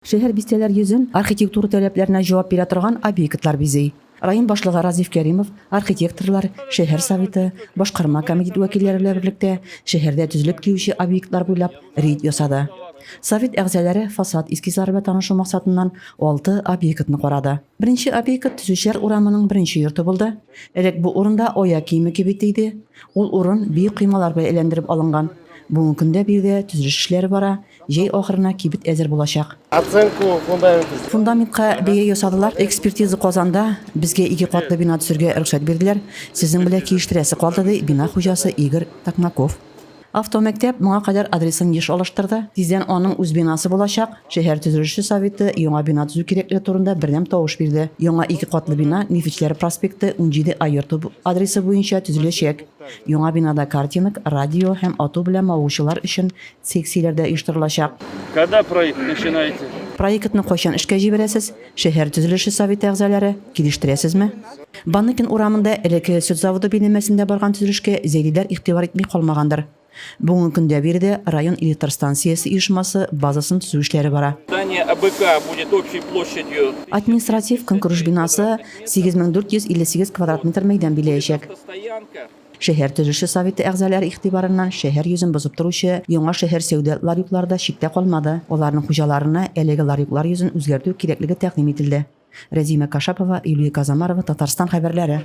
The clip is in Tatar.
Шәһәр бистәләр йөзен архитектура таләпләренә җавап бирә торган объектлар бизи. Район башлыгы Разиф Кәримов архитекторлар, шәһәр советы, башкарма комитет вәкилләре белән берлектә шәһәрдә төзелеп килүче объектлар буйлап рейд ясады. Совет әгъзалары фасад эскизлары белән танышу максатыннан алты объектны карады. Беренче объект Төзүчеләр урамының беренче йорты булды. Элек бу урында аяк киеме кибете иде. Ул урын биек коймалар белән әйләндереп алынган. Бүгенге көндә биредә төзелеш эшләре бара, Җәй ахырына кибет әзер булачак. Оценку фундамента. Фундаментка бәя ясадылар. Экспертиза Казанда. Безгә ике катлы бина төзергә рөхсәт бирделәр. Сезнең белән килештерәсе калды, ди бина хуҗасы Игорь Токмаков. Автомәктәп моңа кадәр адресын еш алыштырды. Тиздән аның үз бинасы булачак. Шәһәр төзелеше советы яңа бина төзү кирәклеге турында бердәм тавыш бирде. Яңа ике катлы бина Нефтьчеләр проспекты, 17 А йорты адресы буенча төзеләчәк. Яңа бинада картинг, радио һәм ату белән мавыгучылар өчен Секцияләр дә оештырылачак. Когда проект начинаете? Проектны кайчан эшкә җибәрәсез? Шәһәр төзелеше советы әгъзалары, килештерәсезме? Баныкин урамында элекке сөт заводы биләмәсендә барган төзелешкә зәйлеләр игътибар итми калмагандыр. Бүгенге көндә биредә район электр станциясе оешмасы базасын төзү эшләре бара. Здание АБК будет общей площадью. Административ көнкүреш бинасы 8458 квадрат метр мәйдан биләячәк. Шәһәр төзелеше советы әгъзалары игътибарыннан шәһәр йөзен бозып торучы яңа шәһәр сәүдә ларюклары да читтә калмады. Аларның хуҗаларына әлеге ларюклар йөзен үзгәртү кирәклеге тәкъдим ителде. Рәзимә Кашапова, Юлия Казамарова, Татарстан хәбәрләре.